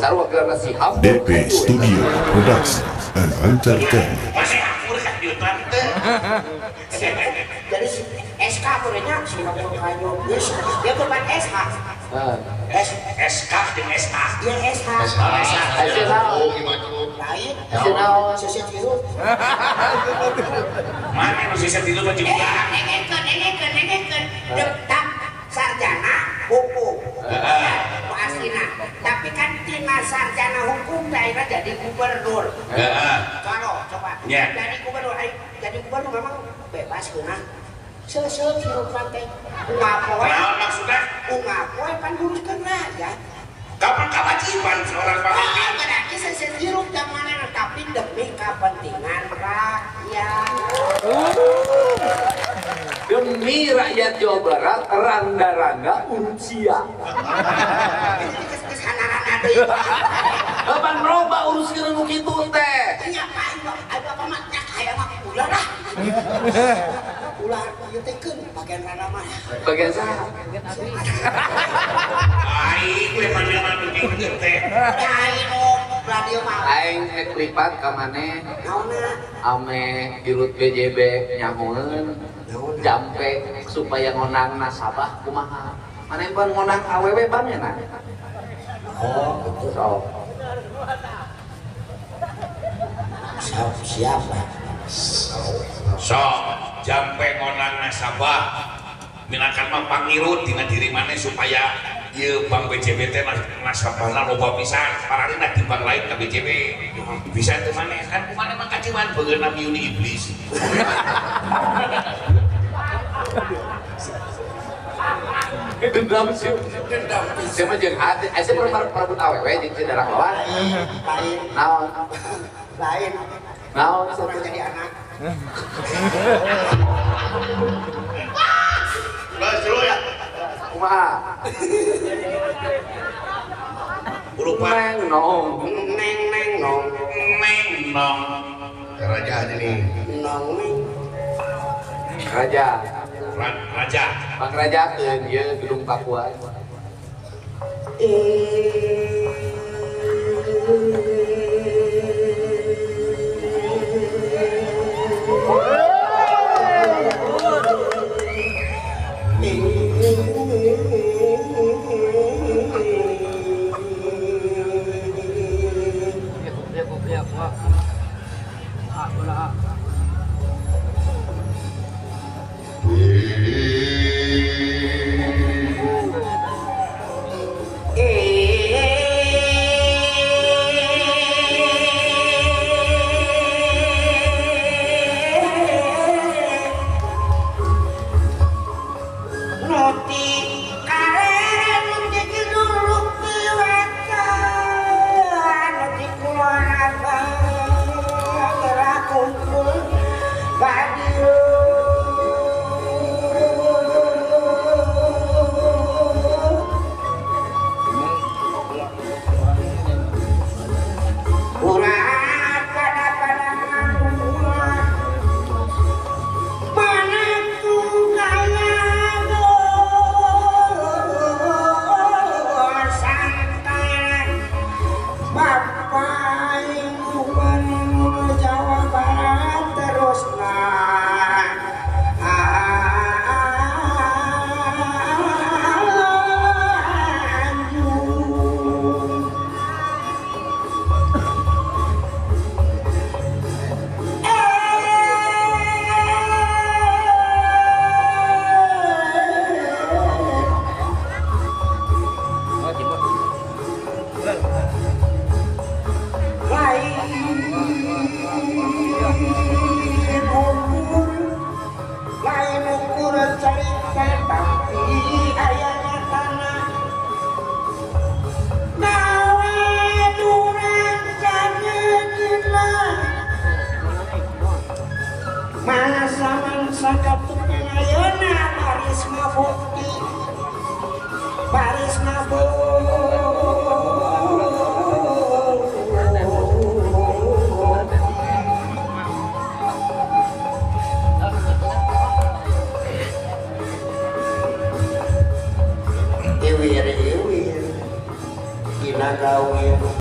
Sarua gelarna si Hampur. DP Studio Production and Entertainment. Masih hampur ka dieu tante. Jadi SK bolehnya si Hampur kayu. Geus dia korban SH. S SK jeung SH. Iya SH. SH. Oh, gimana? Lain. Naon? Seset hirup. Mana nu seset hirup mah jeung Dengekeun, dengekeun, dengekeun. Tetap sarjana hukum. Heeh. Aslina. Tapi kan tina sarjana hukum daerah jadi gubernur. Heeh. Kalau coba. Ya. Jadi gubernur, jadi gubernur memang bebas geunah. Seuseut hirup teh. Unggal poe. Naon maksudna? Unggal poe pan nguruskeun rakyat. Kapan kewajiban seorang pemimpin? Berarti seset hirup zamanna tapi demi kepentingan rakyat. Demi rakyat Jawa Barat, randa-randa urut sia. Kapan loba uruskeun nu kitu teh? Nya Pak, mah nya hayang mah ulah lah. Ulah ieu teh keun bagian randa mah. Bagian saha? Aing we mana-mana kitu teh. Aing radio mah. Aing rek lipat ka maneh. Naonna? Ame dirut BJB nyahoeun jampe supaya ngonang nasabah kumaha. Maneh pan ngonang awewe ban nya na? Oh, gitu. Sok. Siap, siap lah. Sok, jampe ngonang nasabah minakan mah pangirut dina diri maneh supaya ieu Bank BJB teh nasabahna loba pisan, pararina di bank lain ka BJB. Bisa teu maneh kan kumaneh mah kaciwan beungeuna miuni iblis. Dendam sih. Dendam. Siapa jeung hati? Aya perebut awewe jeung si darah lawan. Lain. Naon? Lain. Naon orang jadi anak. Lah seru ya. Kumaha? Lupa. Neng nong. Neng neng nong. Neng nong. Raja aja nih. Nong neng. Raja. Raja. Bang Raja keun ieu Gedung Pakuan.